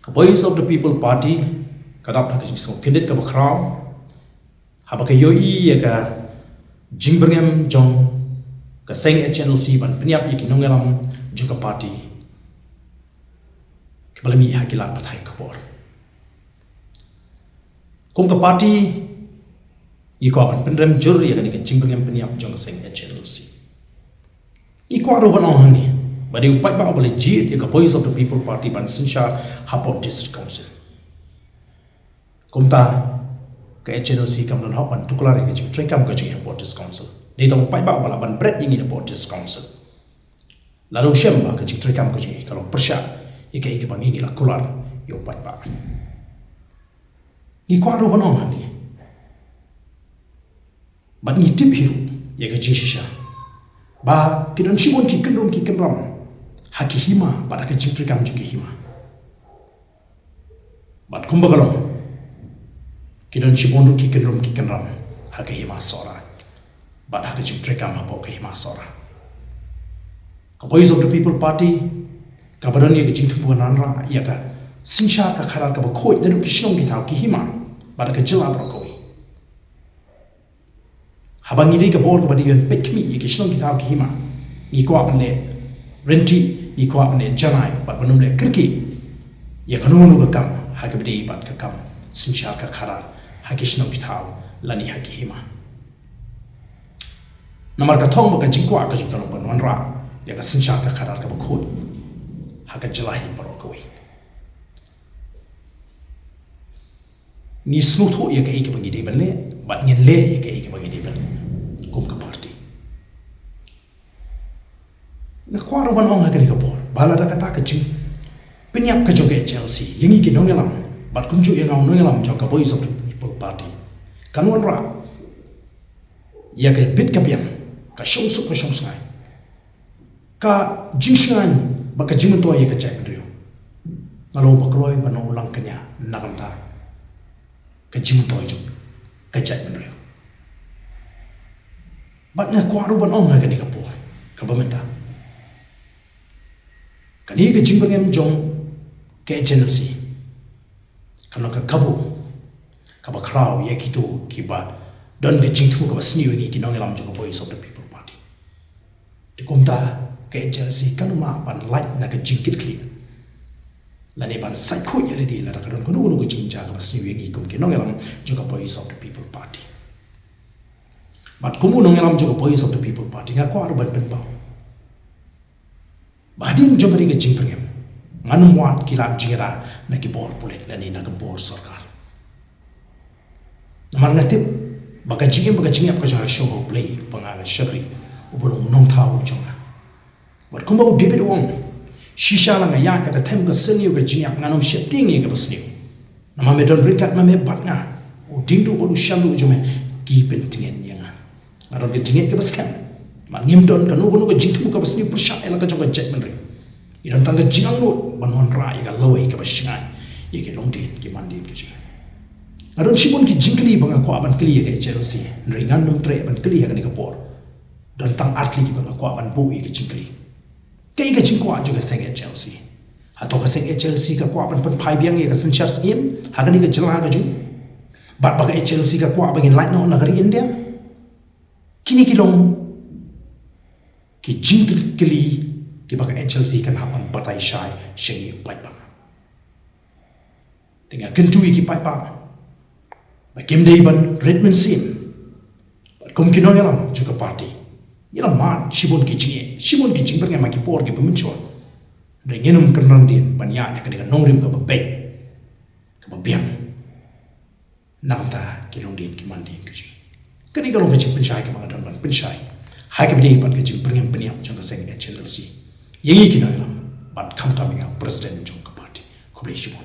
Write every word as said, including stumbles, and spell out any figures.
Ka Voice of the People Party ka dap ha ka jingsngewkhyndiat kaba khraw haba ka ïohi ïa ka jingbyrngem jong ka seng H N L C ban pynïap ïa ki nongïalam jong ka party kiba la mih ha ki lad pathai khubor. Kum ka party, ngi kwah ban pynrem jur ïa kane ka jingbyrngem pynïap jong ka seng H N L C. Ngi kwah ruh ban ong hangne ba dei u paidbah uba la jied ïa ka Voice of the People Party ban synshar hapoh District Council. Kumta ka H N L C kam don hok ban tuklar ïa ka jingtrei kam ka jong ngi hapoh District Council. Dei tang u paidbah uba lah ban bret ïa ngi hapoh District Council. Lada u shem ba ka jingtrei kam ka jong ngi ka long pyrshah ïa kaei kaba ngi ngi la kular ïa u paidbah. Ngi kwah ruh ban ong hangne bad ngi tip hi ruh ïa ka jingshisha ba ki don shibun ki kynrum ki kynram ha ki hima bad ha ka jingtrei kam jong ki hima. Bad kumba ka long, ki don shibun ruh ki kynrum ki kynram ha ka hima Sohra bad ha ka jingtrei kam hapoh ka hima Sohra. Ka Voice of the People Party kaba don ïa ka jingthmu ban wanrah ïa ka synshar ka khadar kaba khuid naduh ki shnong ki thaw ki hima bad ha ka jylla baroh kawei. Haba ngi dei ka bor kaba dei ban peit khmih ïa ki shnong ki thaw ki hima, ngi kwah ban leh rynti, ngi kwah ban leh janai bad ban ym leh kyrkieh ïa kano kano ka kam ha kaba dei bad ka kam synshar ka khadar ha ki shnong ki thaw lane ha ki hima. Namar ka thong ba ka jingkwah ka jong ka long ban wanrah ïa ka synshar ka khadar kaba khuid ha ka jylla hi baroh kawei. Ngi sngewthuh ïa kaei kaba ngi dei ban leh bad ngin leh ïa kaei kaba ngi dei ban leh kum ka party. Nga kwah ruh ban ong ha kane ka por ba lada kata ka jingpynïap ka jong ka H N L C ïa ngi ki nongïalam bad kumjuh ïa nga u nongïalam jong ka Voice of the People Party kan wanrah ïa ka bit ka biang, ka shongsuk ka shongsngain, ka jingsngain bad ka jingmyntoi ïa ka jaitbynriew. Nga long ba kloi ban long u langkñia na ka bynta ka jingmyntoi jong ka jaitbynriew. Bad nga kwah ruh ban ong ha kane ka por kaba mynta, kane ka jingbyrngem jong ka H N L C ka long ka kabu kaba khraw ïa kito kiba don ka jingthmu kaba sniew ïa ngi ki nongïalam jong ka Voice of the People Party. Te kumta ka H N L C kan ym lah ban lait na ka jingkitkhlieh lane ban sait khuid ïa lade lada ka don kano kano ka jingjia kaba sniew ïa ngi kum ki nongïalam jong ka Voice of the People Party. Bad kum u nongïalam jong ka Voice of the People Party nga kwah ruh ban pynpaw ba hadien jong kane ka jingbyrngem ngan ym wad ki lad jingïada na ki bor pulit lane na ka bor sorkar. Namar nga tip ba ka jingim bad ka jingïap ka jong nga ka shong ha U Blei uba nga la shakri, uba long u nongthaw jong nga. Bad kumba u David u ong, shisha la nga ïaid ha ka them ka sniew ka jingïap, ngan ym sheptieng ïa kaba sniew. Namar me don ryngkat ma me bad nga, u diengduh bad u shanduh jong me ki pyntngen ïa nga. Nga don ka jingngeit kaba skhem ba ngim don kano kano ka jingthmu kaba sniew pyrshah ïa la ka jong ka jaitbynriew. Ngi don tang ka jingangnud ban wanrah ïa ka lawei kaba shngaiñ ïa ki longdien ki mandien ka jong ngi. Nga don shibun ki jingkylli ba nga kwah ban kylli ïa ka H N L C, hynrei ngan ym treh ban kylli ha kane ka por. Don tang ar tylli kiba nga kwah ban buh ïa ki jingkylli. Kaei ka jingkwah jong ka seng H N L C? Hato ka seng H N L C ka kwah ban pynphai biang ïa ka synshar syiem ha kane ka jylla ka jong ngi? Bad ba ka H N L C ka kwah ba ngin lait noh na ka ri India? Kine ki long ki jingkylli kiba ka H N L C kan hap ban batai shai sha ngi u paidbah. Te nga kyntu ïa ki paidbah ba kim dei ban rit mynsiem. Bad kum ki nongïalam jong ka party, ngi la mad shibun ki jingeh, shibun ki jingbyrngem ha ki por kiba mynshuwa. Hynrei ngin ym kynran dien ban ïaid ha kane ka nongrim kaba beit, kaba biang na ka bynta ki longdien ki mandien ka jong ngi. Kane ka long ka jingpynshai kaba nga don ban pynshai ha kaba ïadei bad ka jingbyrngem pynïap jong ka seng H N L C ïa ngi ki nongïalam bad khamtam ïa nga u president jong ka party. Khublei shibun.